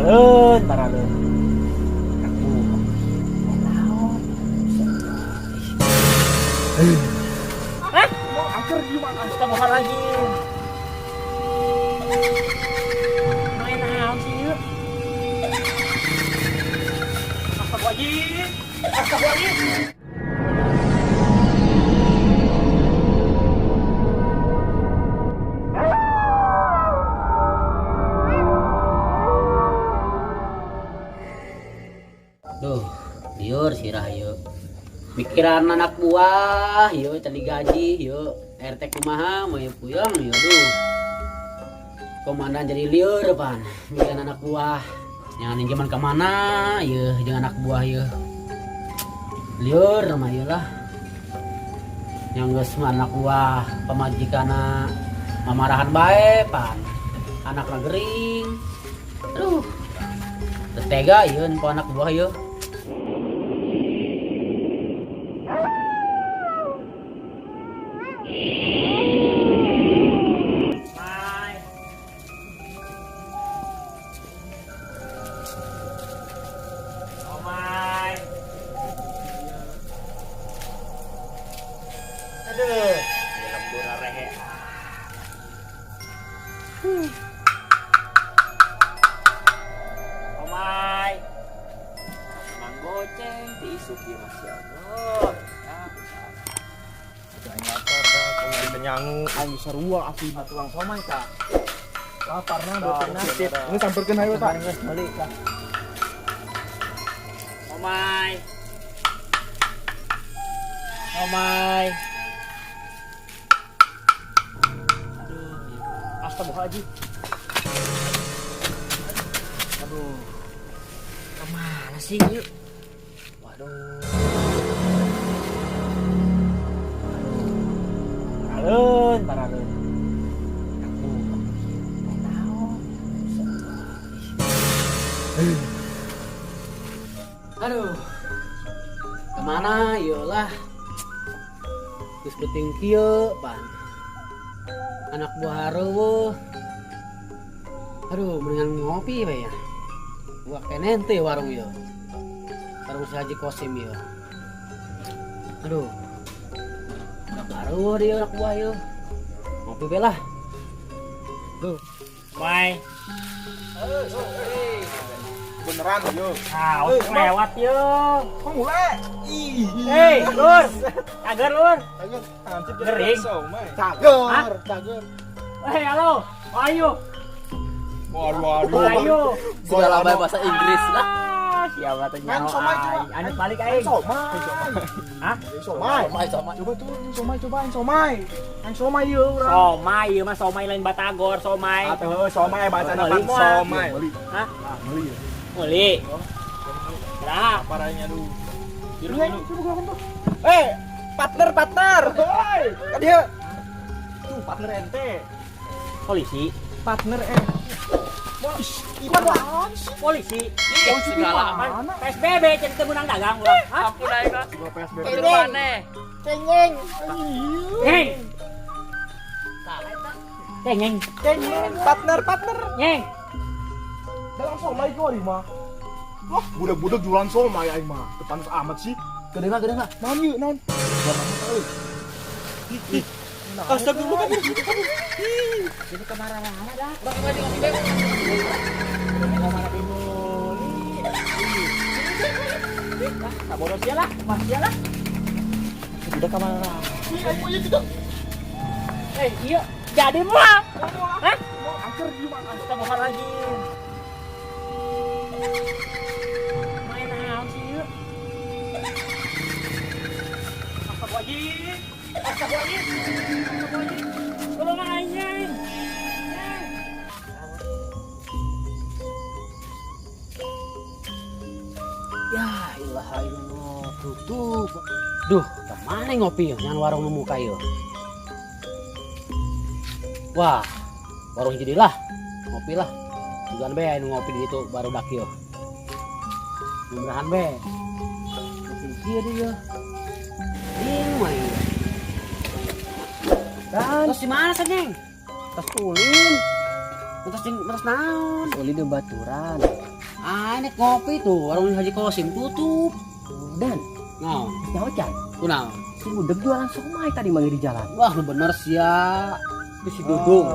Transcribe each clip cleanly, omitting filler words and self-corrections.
Paraleun, paraleun. Aku naon? Hah? Mau angker di mana? Astagfirullahaladzim. Main naon sih ieu? Astagfirullahaladzim. Astagfirullahaladzim. Duh, liur sirah yuk. Mikiran anak buah, yuk tadi gaji, yuk RT kumaha, mau yuk puyeng, yuk duh. Komandan jadi liur pan, mikiran anak buah. Jangan zaman kemana, yuk jangan anak buah yuk. Liur mah yuk lah. Yang geus mah anak buah pamajikana mamarahan bae pan. Anakna gering. Aduh. Tega ieu nempo anak buah yeuh. Mai. Oh my. Aduh, di lembur rehe. Oh my. Mang goceng tisu kieu Masya Allah. Ya, bisa. Aing lapar dah, kalau nggak nyangu. Aing sarua asli tukang somai ka. Lapar nah, beuteungna. Sip. Ini samperkeun hayu tak. Geus meuli ka. Oh my. Oh my. Aduh, astagfirullahaladzim. Aduh. Kemana sih yuk? Waduh. Paraleun, paraleun. Aku naon. Aduh. Kemana ieu lah. Geus penting kieu pan. Anak buah hareueuh. Aduh, mendingan ngopi we ya. Gua kenen teh warung ieu. Warung si Haji Kosim ieu. Aduh. Baru dia anak buah ieu. Ngopi we lah. Duh. Mai. Beneran yo. Ah, lewat yo. Kok mulai? Ih. Hei, lur. Cager lur. Cager, hansip jadi Gering. somai. Cager, Hah? cager. Hei, halo. Ayo. Waduh, waduh. Ayo. Segala bae bahasa Inggris lah. Ah, siapa tuh Kan nyawa somai coba. aing. Anu balik aing. Somai. Hah? Somai. Somai somai. Coba tuh somai cobain somai. Yang somai ieu urang. Somai ieu mah somai lain batagor, somai. Atau somai bacana Meuli pan moal. somai. Hah? Ah, meuli ya. Meuli. Lah, Parahnya aduh. Biru, Ini, biru. coba gua tuh. Eh, partner, partner. Woi, ka dia. Tuh, partner ente. Polisi. Partner eh. Ipan Polisi. Ih, segala. Pan PSBB jadi teu meunang dagang urang. Hah? Ampun aing lah. PSBB. Tidur maneh. Cengeng. Hei. Cengeng. Cengeng. Partner, partner. Nyeng. Dalam somai kau hari mah. Wah, budak-budak jualan somai aing mah. Depan amat sih. Gede mah, gede mah. Naon yeuh, naon? Astagfirullah. Jadi kemana-mana dah. Bang lagi ngopi bae. Kemana dimuli. Ah, tak bodoh sia lah, mah sia lah. Udah kemana? Eh, iya, jadi mah. Hah? Angker di mana? Astagfirullahaladzim. Main naon sih ieu? Astagfirullahaladzim. Astagfirullahaladzim. Astagfirullahaladzim. Tolong aing, Nyeng. Nyeng. Ya ilaha illallah, tutup. Duh, kemana ngopi ya? Jangan warung nemu kayu. Wah, warung jadilah, ngopi lah. Bukan be, anu ngopi di situ baru dakio. Mudah-mudahan be. Ngopi kieu dia. Bingung aing. Dan Terus di mana sih, Neng? tas ulin. Mentas jeung mentas naon? Uli di baturan. Ah, nek ngopi tuh, warung Haji Kosim tutup. Dan Naon? nyaho can. Kunaon? Si budeg jualan somai tadi manggil di jalan. Wah, lu bener sia. Di si Dudung.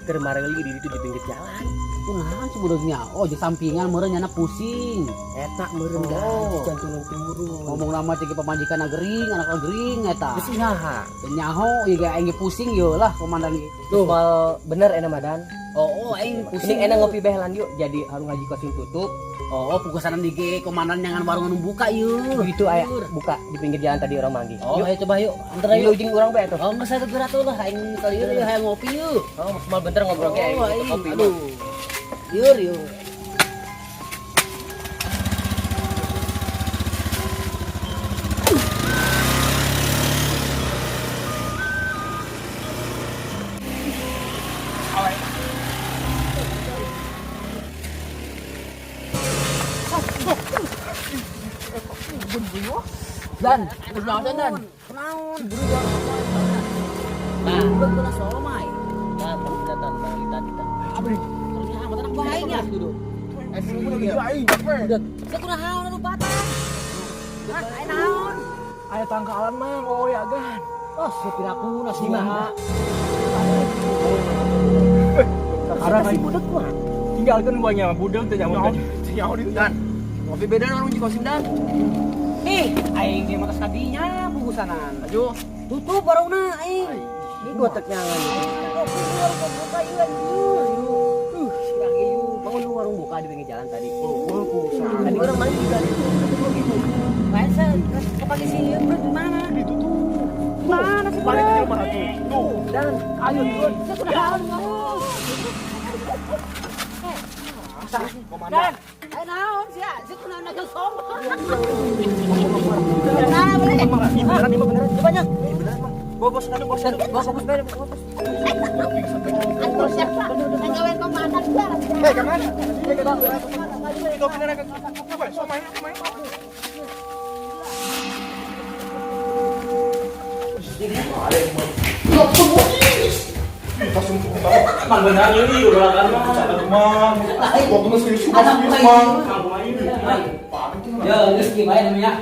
Keur mareuli di ditu di pinggir jalan. Kunaon si budegnya? Oh, di sampingan meureun nyana pusing. Eta meureun Oh. dan turun-turun. Ngomong nama cek pamajikan gering, anak gering eta. Geus nyaha. Teu nyaho ieu ge aing ge pusing yeuh lah komandan ge. Tuh mal bener enak madan. Oh, aing pusing. Ini enak ngopi behelan yuk. Jadi harung Haji Kosim tutup. Oh, pukusanan di ge komandan nyangan warung anu buka yeuh. Begitu aya buka di pinggir jalan tadi orang manggil. Oh, Yuk, ayo coba yuk, antar yuk yuk. jeung urang bae tuh. Oh, geus atuh geura tuh lah aing kali ieu hayang ngopi yeuh. Oh, mal bentar ngobrol ge aing Oh, aing, kopi. aduh. Yur, yur. Dan, kunaon dan? Kunaon? Nah, bukan somai. Nah, tan bang tadi tan. Aduh, ternyata amat anak baiknya. Saya kunaon anu batang. Hah, aya naon? Aya tangkalan mang, oh ya gan. Oh, sia piraku na Di mana? Sekarang si budeg kuat. tinggalkan buahnya budeg teh nyaho. Nyaho di Dan, ngopi beda warung Haji Kosim dan. Ih, aing ge mah tadinya pugusanan. Aduh, Tutup warungna aing. Ini gua tek nyangan. Kopi warung buka ieu anjir. Sirah ieu. Bangun lu warung buka di pinggir jalan tadi. Oh, Tadi orang manggil juga di situ. Lain saya kepake si ieu bro di mana? Ditutup. Mana sih Balik bro? ke rumah tuh. Tuh. Dan Ayo turun. Saya kunaon ngomong. Komandan. Dan, ayo naon sia? Sia kunaon nagal somai. Nah, boleh. Ini beneran, ini beneran. Coba nya. Ini beneran, Mang. Bawa bos, aduh, bos, aduh. bos bos bos bos. Aduh, siapa? Gawean komandan sia. Eh, kemana? Eh, kemana? Itu beneran, apa? Somai, somai. Mang beneran ini udah mah. Mang, waktu serius, serius, Mang. Ya, geus kieu bae namanya.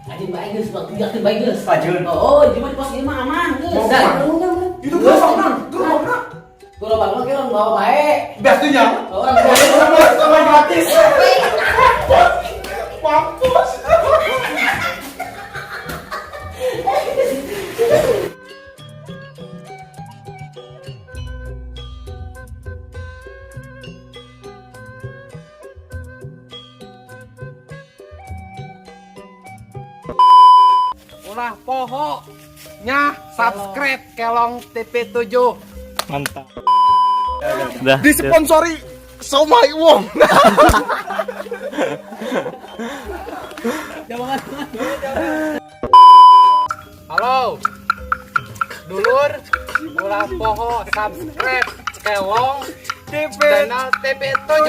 Anjing bae geus, waktu yakin bae geus. Pajun. Oh, cuma di pos ieu mah aman geus. Mau Dan, kemana? Itu gerobak, Mang. Gerobak. gerobak mah kayak orang bawa bae. Biasanya. Orang bawa. Sama gratis. Mampus. Ulah poho nya subscribe Kelong TV7. Mantap. Disponsori somai wong. Halo. Dulur, ulah poho subscribe Kelong TV channel TV7.